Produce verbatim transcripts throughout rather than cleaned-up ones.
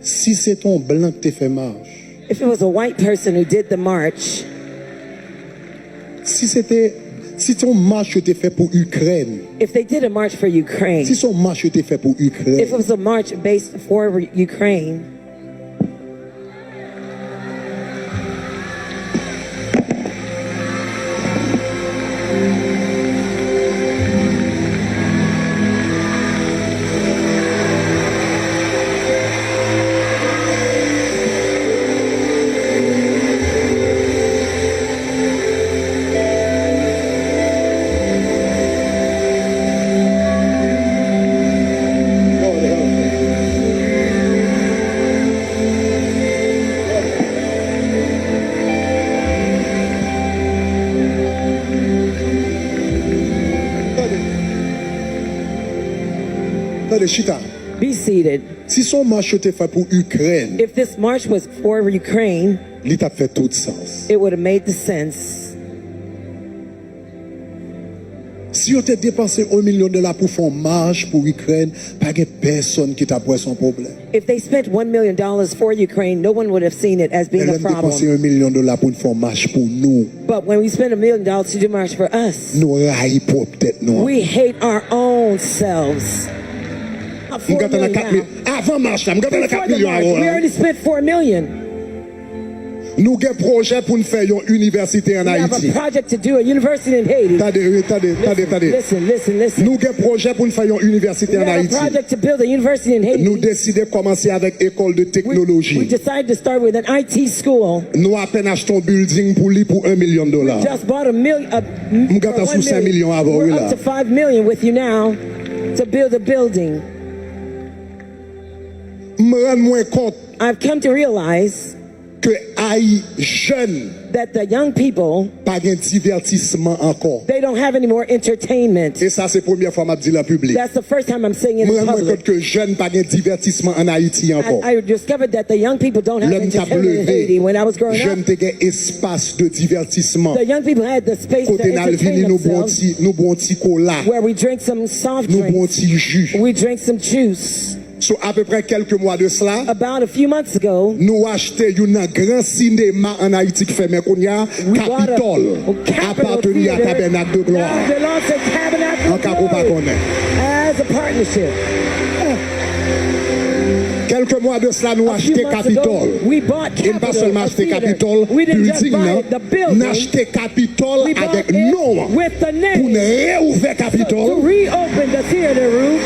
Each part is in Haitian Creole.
Si se te yon blan ki te fè mach, If it was a white person who did the march, si se te, si se yon mach yo te fè pou Ikrèn, if they did a march for Ukraine, si se yon mach yo te fè pou if it Ikrèn, was a march based for Ukraine, Tande, chita. Be seated. Si se yon mach yo te fè pou Ikrèn, If this march was for Ukraine, li t ap fè tout sans. It would have made the sense. Si yo te depanse yon milyon dola pou fè yon mach pou Ikrèn, pa gen pèsonn ki t ap wè se yon pwoblèm. If they spent one million dollars for Ukraine, no one would have seen it as Men being lè a n depanse problem. Yon milyon dola pou n fè yon mach pou nou, But when we spend a million dollars to do march for us, nou rayi pwòp tèt nou. We hate our own selves. M gentan nan kat milyon. Avan mach la, m gentan nan kat milyon avan. We already spent four million. Nou gen pwojè pou n fè yon inivèsite ann We have a Ayiti. Project to do a university in Haiti. Tande, wi, tande, tande, tande. Listen, listen, listen. Nou gen pwojè pou n fè yon inivèsite We ann have a Ayiti. Project to build a university in Haiti. Nou deside kòmanse avèk ekòl de We, teknoloji. We decided to start with an I T school. Nou apèn achte yon building pou li pou yon milyon dola. Just bought a million. M gentan sou senk milyon avè w, wi, la. We're up to five million with you now to build a building. M rann mwen kont I've come to realize ke ay jèn that the young people, pa gen divètisman ankò. They don't have any more entertainment. E sa se premyè fwa m ap di l an piblik. That's the first time I'm saying it Mwen in rann mwen kont public. Ke jèn pa gen divètisman ann Ayiti ankò. I, I discovered that the young people don't have Lè m t ap entertainment in Haiti. Leve, When I was growing jèn up, te gen espas de divètisman. The young people had the space to Kote n al vini, entertain nou bwè yon themselves, ti, nou bwè yon ti kola, where we drink some soft nou bwè yon drinks, ti ji. We drink some juice. So, apeprè kèlke mwa de sla, About a few months ago, nou achte youn nan gran sinema ann Ayiti k fèmen kounye a, we bought a Kapitòl, Capitol apateni a Theater Tabènak de Glwa. That belongs to Tabernacle of An ka pou pa Glory konnen. As a partnership. Kèlke mwa de sla, nou A few achte months ago, Kapitòl. We bought E n pa Capitol, sèlman a achte theater. Kapitòl, We didn't just bilding buy nan, it, the building. N achte Kapitòl We bought avèk it non an. With the name. Pou n reouvè To Kapitòl. Reopen the theater room.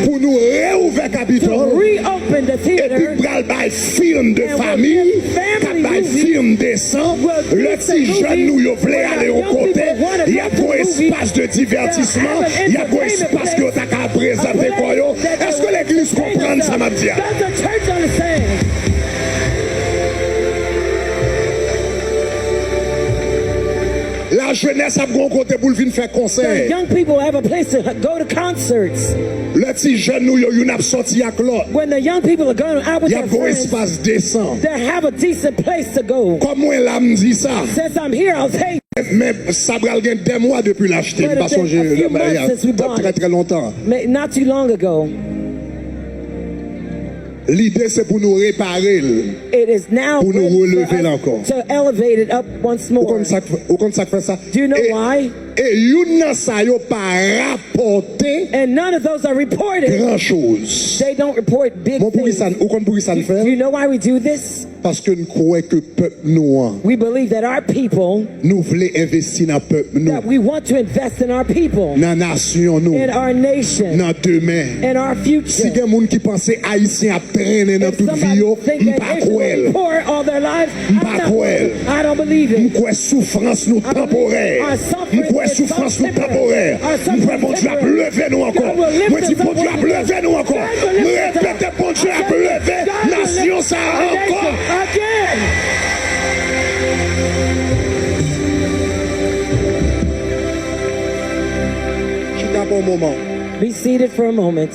Pou nou reouvè Kapitòl. To reopen the theater. Epi pral bay fim de And we'll fanmi, give family k ap bay movies. Fim de san. We'll Lè give ti the jèn nou yo movies. Vle When our ale yon young people kote, wanna y go ap to gon the movies, espas de they'll have divètisman, an y ap gon entertainment espas ke yo place. Ta ka prezante kò yo. Èske legliz konprann sa m ap di a? Does the church understand? Lajenès ap gon kote pou l vin fè konsè. The young people have a place to go to concerts. Lè ti jèn nou yo, youn ap sòti ak lòt. When the young people are going out with Y their ap gon friends, espas desan. They have a decent place to go. Kòm mwen la, m di sa. Since I'm here, I'll say, Men sa pral gen dè mwa depi l achte. M But pa it's been sonje a few lè months since we trè bought trè it. Lontan. Not too long ago. Lide se pou nou repare l. It is now Pou nou ready for releve l us ankò. To elevate it up once Ou more. Konn sa k fè- ou konn sa k fè sa? Do you know E- why? E youn nan sa yo pa rapòte And none of those are reported. Gran choz. They don't report big Bon, pou ki things. Sa, ou konn pou ki sa n fè? Do you know why we do this? Paske n kwè ke pèp nou an, We believe that our people, nou vle envesti nan pèp nou, that we want to invest in our people, nan nasyon nou, in our nation, nan demen. In our future. Si gen moun ki panse Ayisyen ap trennen nan If tout vi yo, somebody think m that pa Haitians kwè will be l. poor all their lives, M I'm pa not kwè l. believe it. I don't believe M it. Kwè soufrans nou I believe tanporè. Our M suffering kwè is soufrans nou temporary. Tanporè. Our M kwè suffering is Bondye ap temporary. Leve nou ankò. God will lift Mwen di us up. Bondye ap leve nou ankò. God will M lift us repete up. Bondye ap Again. Leve God will nasyon lift sa a our ankò. Nation again. Chita pou yon moman. Be seated for a moment.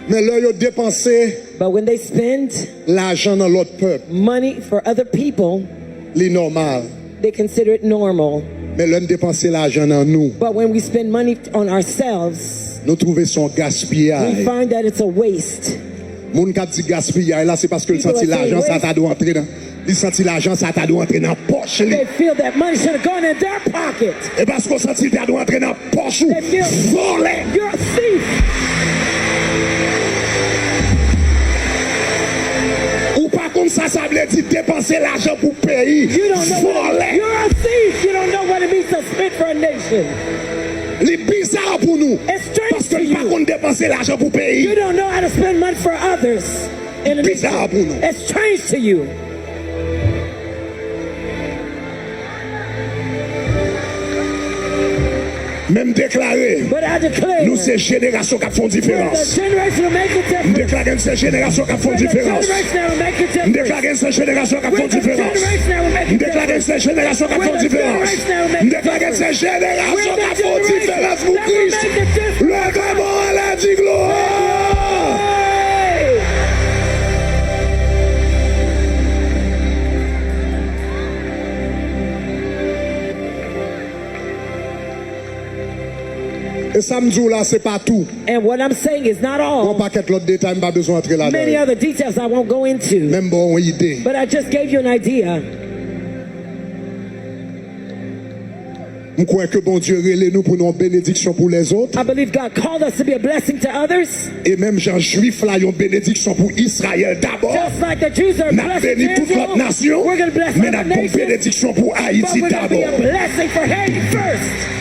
Men lè yo depanse But when they spend lajan nan lòt pèp, money for other people, li nòmal. They consider it normal. Men lè n depanse lajan nan nou, But when we spend money on ourselves, Nou twouve se yon gaspiyay. We find that it's a waste. Moun k ap di gaspiyay la, se paske l santi lajan sa ta dwe antre nan, li santi lajan sa ta dwe antre nan pòch li. They feel that money should have gone in their pocket. E paske w santi l ta dwe antre nan pòch ou, vòlè. You're a thief. Ou pa konn sa sa vle di depanse lajan pou peyi. You don't know what it, vòlè. You're a thief. You don't know what it means to spend for a nation. Li biza pou nou. It's strange to you. Paske n pa konn depanse lajan pou peyi. You don't know how to spend money for others. Biza pou nou. It's strange to you. Men m deklare, nou se jenerasyon k ap fè yon diferans. M deklare n se jenerasyon k ap fè yon diferans. M deklare n se jenerasyon k ap fè yon diferans. M deklare n se jenerasyon k ap fè yon diferans. M deklare n se jenerasyon k ap fè yon diferans pou Kris. Leve men w anlè, di glwa. E sa m di w la, se pa tou. And what I'm saying is not all. Gon pakèt lòt detay m pa bezwen antre ladan yo. Many other details I won't go into. Men m ba w yon ide. But I just gave you an idea. M kwè ke Bondye rele nou pou nou yon benediksyon pou lèzòt. I believe God called us to be a blessing to others. E menm jan Jwif la yon benediksyon pou Izrayèl dabò, just like the Jews are a blessing to Israel, n ap beni tout lòt nasyon, we're gonna bless other nations, men n ap yon benediksyon pou Ayiti dabò. But we're gonna be a blessing for Haiti first.